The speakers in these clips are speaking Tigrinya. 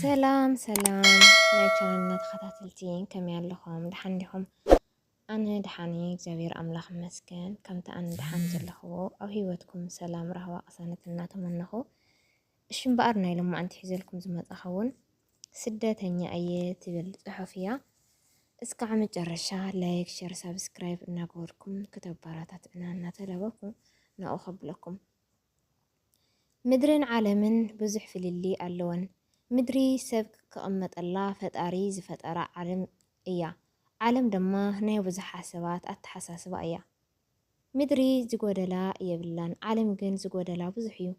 ሰላም ሰላም ናይ ቻናልና ተኸታተልቲ፣ ከመይ ኣለኹም? ደሓን ዲኹም? ኣነ ደሓን እየ፣ እግዚኣብሔር ኣምላኽ ይመስገን። ከምቲ ኣነ ደሓን ዘለኽዎ ኣብ ህይወትኩም ሰላም፣ ራህዋ፣ ቅሳነት እናተመነኹ፣ እሺ እምበኣር ናይ ሎማዓንቲ ሒዘልኩም ዝመጻኹ እውን ስደተኛ እየ ትብል ጽሑፍ እያ። እስካዕ መጨረሻ ላይክ፣ ሸር፣ ሳብስክራይብ እናገበርኩም ክተበረታትዑና እናተላበኩ ናብኡ ከብለኩም። ምድርን ዓለምን ብዙሕ ፍልልይ ኣለወን። ምድሪ ሰብ ክቕመጠላ ፈጣሪ ዝፈጠራ ዓለም እያ። ዓለም ድማ ናይ ብዙሓት ሰባት ኣተሓሳስባ እያ። ምድሪ ዝጎደላ የብላን፣ ዓለም ግን ዝጎደላ ብዙሕ እዩ።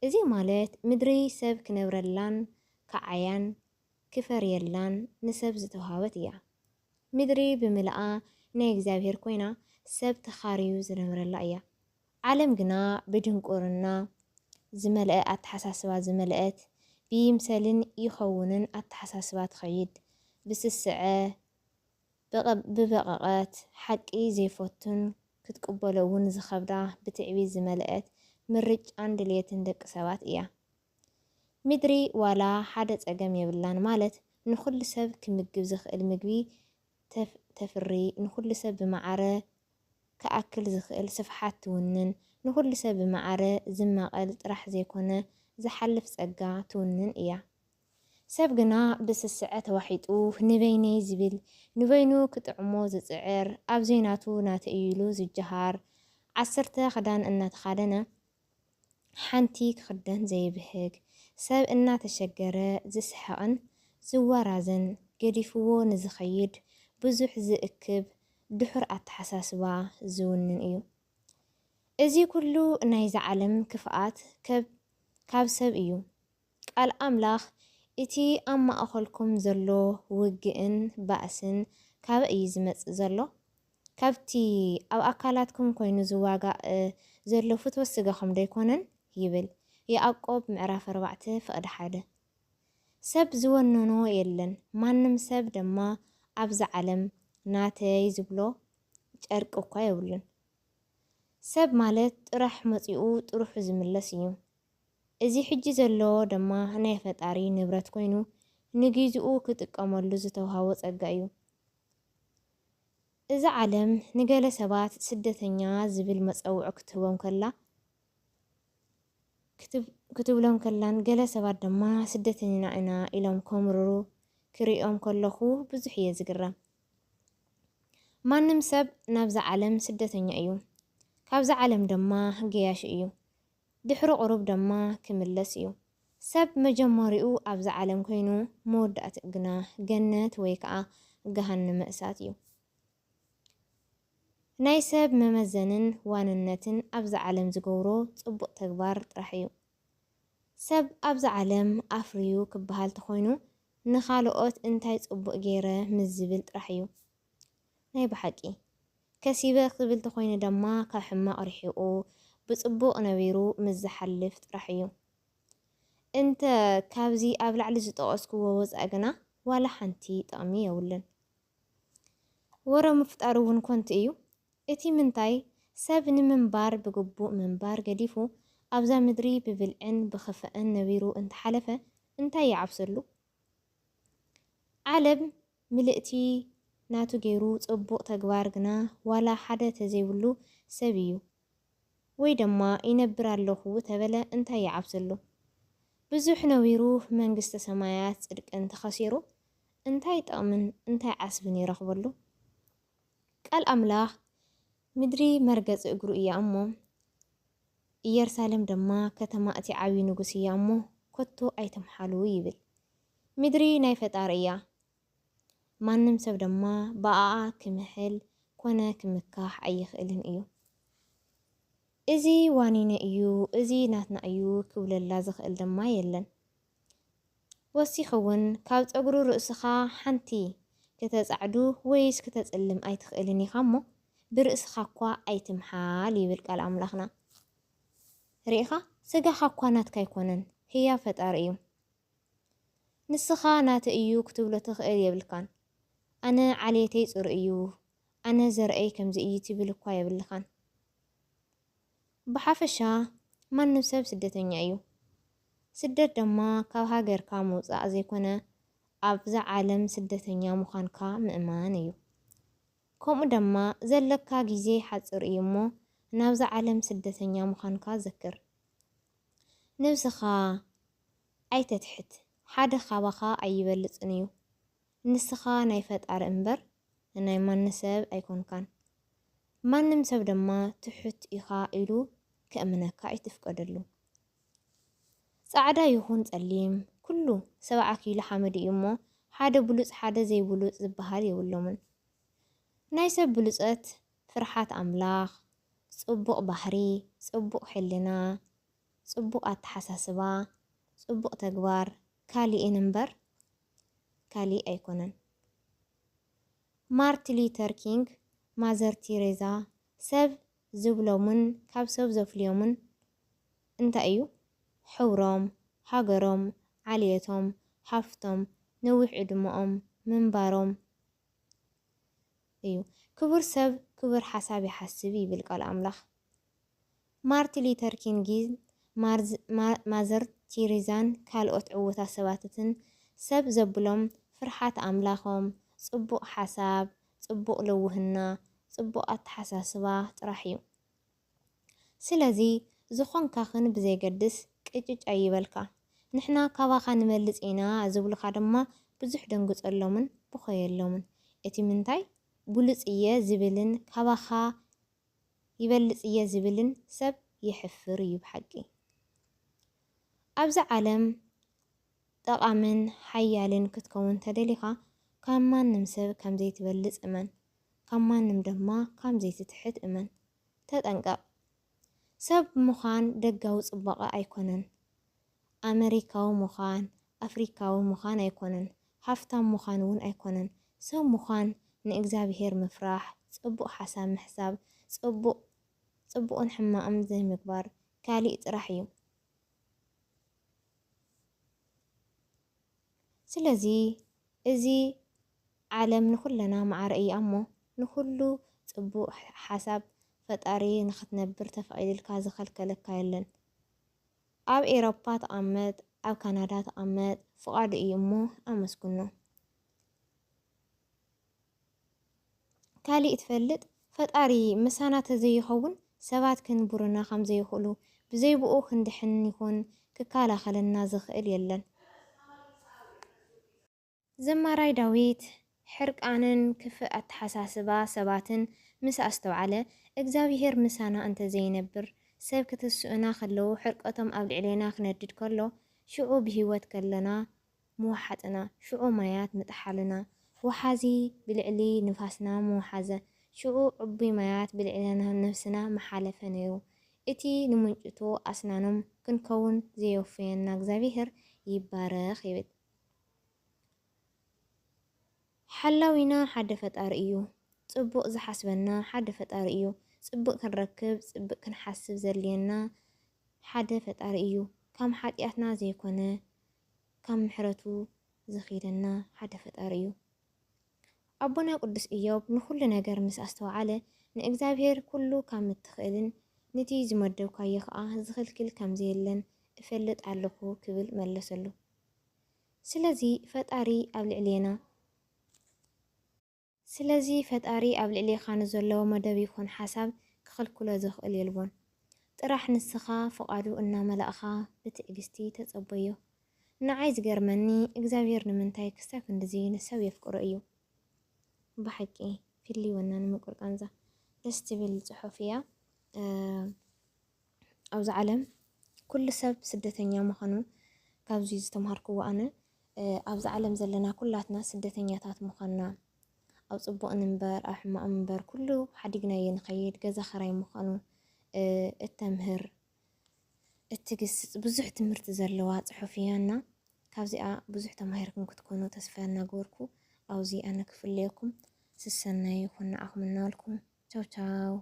እዚ ማለት ምድሪ ሰብ ክነብረላን ክዓያን ክፈርየላን ንሰብ ዝተውሃበት እያ። ምድሪ ብምልኣ ናይ እግዚኣብሔር ኮይና ሰብ ተኻርዩ ዝነብረላ እያ። ዓለም ግና ብድንቁርና ዝመልአ ኣተሓሳስባ ዝመልአት፣ ብይምሰልን ይኸውንን ኣተሓሳስባ ትኸይድ፣ ብስስዐ፣ ብቐ-፣ ብበቐቐት፣ ሓቂ ዘይፈቱን ክትቅበሎ እውን ዝኸብዳ ብትዕቢት ዝመልአት ምርጫን ድልየትን ደቂ ሰባት እያ። ምድሪ ዋላ ሓደ ጸገም የብላን፣ ማለት ንኹሉ ሰብ ክምግብ ዝኽእል ምግቢ ተፍ-፣ ተፍሪ፣ ንኹሉ ሰብ ብማዕረ ክኣክል ዝኽእል ስፍሓት ትውንን፣ ንኹሉ ሰብ ብማዕረ ዝማቐል ጥራሕ ዘይኮነ ዝሓልፍ ጸጋ ትውንን እያ። ሰብ ግና ብስስዐ ተዋሒጡ ንበይነይ ዝብል፣ ንበይኑ ክጥዕሞ ዝጽዕር፣ ኣብ ዘይናቱ ናተይ ኢሉ ዝጀሃር፣ ዓሰርተ ክዳን እናተኻደነ ሓንቲ ክኽደን ዘይብህግ፣ ሰብ እናተሸገረ ዝስሕቕን ዝወራዘን፣ ገዲፍዎ ንዝኸይድ ብዙሕ ዝእክብ ድሑር ኣተሓሳስባ ዝውንን እዩ። እዚ ኩሉ ናይዛ ዓለም ክፍኣት ከብ-፣ ካብ ሰብ እዩ። ቃል ኣምላኽ፣ እቲ ኣብ ማእከልኩም ዘሎ ውግእን ባእስን ካበይ እዩ ዝመጽእ ዘሎ? ካብቲ ኣብ ኣካላትኩም ኮይኑ ዝዋጋእ ዘሎ ፍትወ ስጋኹም ዶ ኣይኮነን? ይብል። ያዕቆብ ምዕራፍ ኣርባዕተ ፍቕዲ ሓደ። ሰብ ዝወነኖ የለን፣ ማንም ሰብ ድማ ኣብዛ ዓለም ናተይ ዝብሎ ጨርቂ እኳ የብሉን። ሰብ ማለት ጥራሕ መጺኡ ጥርሑ ዝምለስ እዩ። እዚ ሕጂ ዘሎ ድማ ናይ ፈጣሪ ንብረት ኮይኑ ንጊዝኡ ክጥቀመሉ ዝተውሃቦ ጸጋ እዩ። እዛ ዓለም ንገለ ሰባት ስደተኛ ዝብል መጸውዒ ክትህቦም ከላ፣ ክትብ-፣ ክትብሎም ከላን፣ ገለ ሰባት ድማ ስደተኛ ኢና ኢሎም ከምርሩ ክርእዮም ከለኹ ብዙሕ እየ ዝግረም። ማንም ሰብ ናብዛ ዓለም ስደተኛ እዩ። ካብዛ ዓለም ድማ ገያሺ እዩ። ድሕሪ ቁሩብ ድማ ክምለስ እዩ። ሰብ መጀመሪኡ ኣብዛ ዓለም ኮይኑ መወዳእትኡ ግና ገነት ወይ ከዓ ገሃነመ እሳት እዩ። ናይ ሰብ መመዘንን ዋንነትን ኣብዛ ዓለም ዝገብሮ ጽቡቕ ተግባር ጥራሕ እዩ። ሰብ ኣብዛ ዓለም ኣፍርዩ ክበሃል ተኾይኑ ንኻልኦት እንታይ ጽቡቕ ገይረ ምስ ዝብል ጥራሕ እዩ። ናይ ብሓቂ ከሲበ ክብል ተኾይኑ ድማ ካብ ሕማቕ ርሒቑ ብጽቡቕ ነቢሩ ምስ ዝሓልፍ ጥራሕ እዩ። እንተ ካብዚ ኣብ ላዕሊ ዝጠቐስክዎ ወጻኢ ግና ዋላ ሓንቲ ጥቕሚ የብሉን። ወረ ምፍጣር እውን ኮንቱ እዩ። እቲ ምንታይ ሰብ ንምንባር ብግቡእ ምንባር ገዲፉ ኣብዛ ምድሪ ብብልዕን ብኽፍእን ነቢሩ እንተሓለፈ እንታይ ይዓብሰሉ? ዓለም ምልእቲ ናቱ ገይሩ ጽቡቕ ተግባር ግና ዋላ ሓደ ተዘይብሉ ሰብ እዩ። ወይ ድማ ይነብር ኣለኹ ተበለ እንታይ ይዓብሰሉ? ብዙሕ ነቢሩ መንግስተ ሰማያት ጽድቅን ተኸሲሩ እንታይ ጥቕምን እንታይ ዓስብን ይረኽበሉ? ቃል ኣምላኽ ምድሪ መርገጺ እግሩ እያ እሞ፣ ኢየሩሳሌም ድማ ከተማ እቲ ዓብዪ ንጉስ እያ እሞ፣ ከቶ ኣይትምሓሉ ይብል። ምድሪ ናይ ፈጣሪ እያ። ማንም ሰብ ድማ ብኣኣ ክምሕል ኮነ ክምካሕ ኣይኽእልን እዩ። እዚ ዋኒነ እዩ፣ እዚ ናትና እዩ ክብለላ ዝኽእል ድማ የለን። ወሲኹ እውን፣ ካብ ጸጉሪ ርእስኻ ሓንቲ ክተጻዕዱ ወይስ ክተጽልም ኣይትኽእልን ኢኻ እሞ፣ ብርእስኻ እኳ ኣይትምሓል ይብል ቃል ኣምላኽና። ርኢኻ፣ ስጋኻ እኳ ናትካ ኣይኮነን፣ ህያብ ፈጣሪ እዩ። ንስኻ ናተይ እዩ ክትብሎ ትኽእል የብልካን። ኣነ ዓሌተይ ጽሩይ እዩ፣ ኣነ ዘርእይ ከምዚ እዩ ትብል እኳ የብልኻን። ብሓፈሻ ማንም ሰብ ስደተኛ እዩ። ስደት ድማ ካብ ሃገርካ ምውጻእ ዘይኮነ፣ ኣብዛ ዓለም ስደተኛ ምዃንካ ምእማን እዩ። ከምኡ ድማ ዘለካ ግዜ ሓጺር እዩ እሞ፣ ናብዛ ዓለም ስደተኛ ምዃንካ ዘክር። ነብስኻ ኣይተትሕት፣ ሓደ ካባኻ ኣይበልጽን እዩ። ንስኻ ናይ ፈጣሪ እምበር፣ ናይ ማንም ሰብ ኣይኮንካን። ማንም ሰብ ድማ ትሑት ኢኻ ኢሉ ከእምነካ ኣይትፍቀደሉ። ጻዕዳ ይኹን ጸሊም፣ ኩሉ ሰብዓ ኪሎ ሓመድ እዩ እሞ፣ ሓደ ብሉጽ ሓደ ዘይብሉጽ ዝበሃል የብሎምን። ናይ ሰብ ብሉጸት ፍርሓት ኣምላኽ፣ ጽቡቕ ባህሪ፣ ጽቡቕ ሕልና፣ ጽቡቕ ኣተሓሳስባ፣ ጽቡቕ ተግባር፣ ካሊእን እምበር ካሊእ ኣይኮነን። ማርቲ ሉተር ኪንግ፣ ማዘር ቴሬዛ፣ ሰብ ዝብሎምን ካብ ሰብ ዘፍልዮምን እንታይ እዩ? ሕብሮም፣ ሃገሮም፣ ዓልየቶም፣ ሃፍቶም፣ ነዊሕ ዕድመኦም፣ ምንባሮም እዩ። ክቡር ሰብ ክቡር ሓሳብ ይሓስብ ይብል ቃል ኣምላኽ። ማርቲ ሉተር ኪንግን ማርዝ-፣ ማ-፣ ማዘር ቴሬዛን ካልኦት ዕዉታት ሰባትትን ሰብ ዘብሎም ፍርሓት ኣምላኾም፣ ጽቡቕ ሓሳብ፣ ጽቡቕ ለውህና፣ ጽቡቕ ኣተሓሳስባ ጥራሕ እዩ። ስለዚ ዝኾንካኽን ብዘይገድስ ቅጭጭ ኣይበልካ። ንሕና ካባኻ ንበልጽ ኢና ዝብሉኻ ድማ ብዙሕ ደንግጸሎምን ብኾየሎምን። እቲ ምንታይ ብሉጽ እየ ዝብልን ካባኻ ይበልጽ እየ ዝብልን ሰብ የሕፍር እዩ ብሓቂ። ኣብዚ ዓለም ጠቓምን ሓያልን ክትከውን ተደሊኻ ካብ ማንም ሰብ ከም ዘይትበልጽ እመን። ካብ ማንም ድማ ከም ዘይትትሕት እመን። ተጠንቀቕ። ሰብ ምዃን ደጋዊ ጽባቐ ኣይኮነን። ኣመሪካዊ ምዃን፣ ኣፍሪካዊ ምዃን ኣይኮነን። ሃፍታም ምዃን እውን ኣይኮነን። ሰብ ምዃን ንእግዚኣብሄር ምፍራሕ፣ ጽቡቕ ሓሳብ ምሕሳብ፣ ጽቡቕ፣ ጽቡቕን ሕማቕን ዘይምግባር፣ ካሊእ ጥራሕ እዩ። ስለዚ እዚ ዓለም ንኹለና ማዕረ እያ እሞ፣ ንኹሉ ጽቡቕ ሓሳብ ፈጣሪ ንኽትነብር ተፈቒድልካ ዝኸልከለካ የለን። ኣብ ኤሮፓ ተቐመጥ፣ ኣብ ካናዳ ተቐመጥ፣ ፍቓዱ እዩ እሞ ኣመስግኖ። ካሊእ ትፈልጥ? ፈጣሪ ምሳና ተዘይኸውን ሰባት ክንቡርና ከም ዘይኽእሉ፣ ብዘይ ብኡ ክንድሕን ይኹን ክከላኸለና ዝኽእል የለን። ዘማራይ ዳዊት ሕርቃንን ክፍእ ኣተሓሳስባ ሰባትን ምስ ኣስተውዓለ፣ እግዚኣብሄር ምሳና እንተ ዘይነብር፣ ሰብ ክትስኡና ከለዉ ሕርቀቶም ኣብ ልዕሌና ክነድድ ከሎ፣ ሽዑ ብህይወት ከለና ምወሓጥና፣ ሽዑ ማያት ምጠሓሉና፣ ወሓዚ ብልዕሊ ንፋስና ምወሓዘ፣ ሽዑ ዕቡይ ማያት ብልዕልና ነብስና ምሓለፈ ነይሩ። እቲ ንምንጭቶ ኣስናኖም ክንከውን ዘየወፈየና እግዚኣብሄር ይባረኽ ይብል። ሓላዊና ሓደ ፈጣሪ እዩ። ጽቡቕ ዝሓስበና ሓደ ፈጣሪ እዩ። ጽብቕ ክንረክብ፣ ጽብቕ ክንሓስብ ዘድልየና ሓደ ፈጣሪ እዩ። ካብ ሓጢኣትና ዘይኮነ፣ ካብ ምሕረቱ ዝኺደና ሓደ ፈጣሪ እዩ። ኣቦና ቅዱስ ኢዮብ ንኹሉ ነገር ምስ ኣስተውዓለ፣ ንእግዚኣብሔር ኩሉ ካብ እትኽእልን ነቲ ዝመደብካዮ ኸኣ ዝኽልክል ከም ዘየለን እፈልጥ ኣለኹ ክብል መለሰሉ። ስለዚ ፈጣሪ ኣብ ልዕሌና፣ ስለዚ ፈጣሪ ኣብ ልዕሌኻ ንዘሎ መደብ ይኹን ሓሳብ ክኽልክሎ ዝኽእል የልቦን። ጥራሕ ንስኻ ፍቓዱ እናመላእኻ ብትዕግስቲ ተጸበዮ። ንዓይ ዝገርመኒ እግዚኣብሔር ንምንታይ ክሳብ ክንድዚ ንሰብ የፍቅሮ እዩ። ብሓቂ ፍልይ ወናኒ ምቁር ቃንዛ። ደስ ትብል ጽሑፍ እያ። እ፣ ኣብዚ ዓለም ኩሉ ሰብ ስደተኛ ምዃኑ ካብዚ ዝተምሃርክዎ ኣነ፣ እ፣ ኣብዚ ዓለም ዘለና ኩላትና ስደተኛታት ምዃንና፣ ኣብ ጽቡቕ ንንበር፣ ኣብ ሕማቕ ንንበር፣ ኩሉ ሓዲግናዮ ንኸይድ፣ ገዛ ኸራይ ምዃኑ፣ እ፣ እተምህር፣ እትግስጽ ብዙሕ ትምህርቲ ዘለዋ ጽሑፍ እያ እና ካብዚኣ ብዙሕ ተማሂርኩም ክትኮኑ ተስፋ እናገበርኩ ኣብዚ ኣነ ክፍለየኩም ስሰናይ ይኹን ንዓኹም እናበልኩ ቻው ቻው።